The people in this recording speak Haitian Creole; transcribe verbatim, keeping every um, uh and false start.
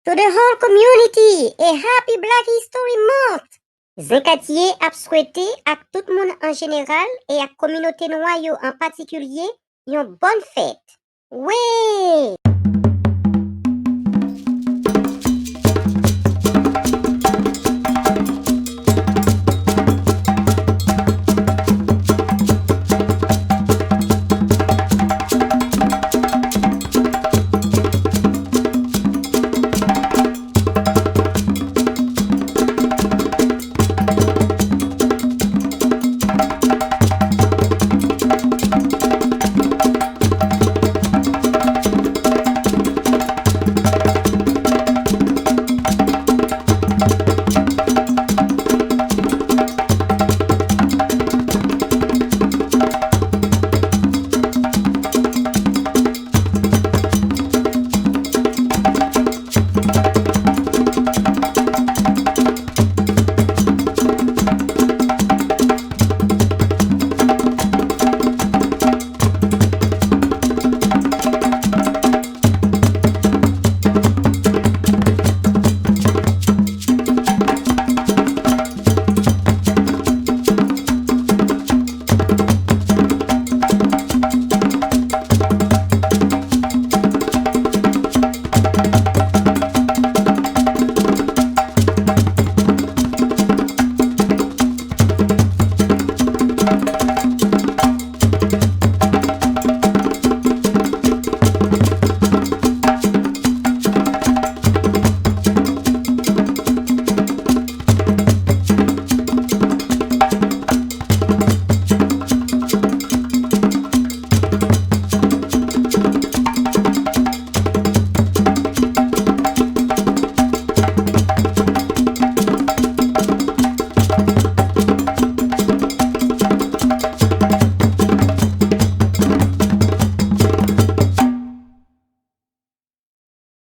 To the whole community, a happy Black History Month! Zen Katye ap swete ak tout moun an jeneral e ak kominote nwa yo an patikilye yon bòn fèt. Wi!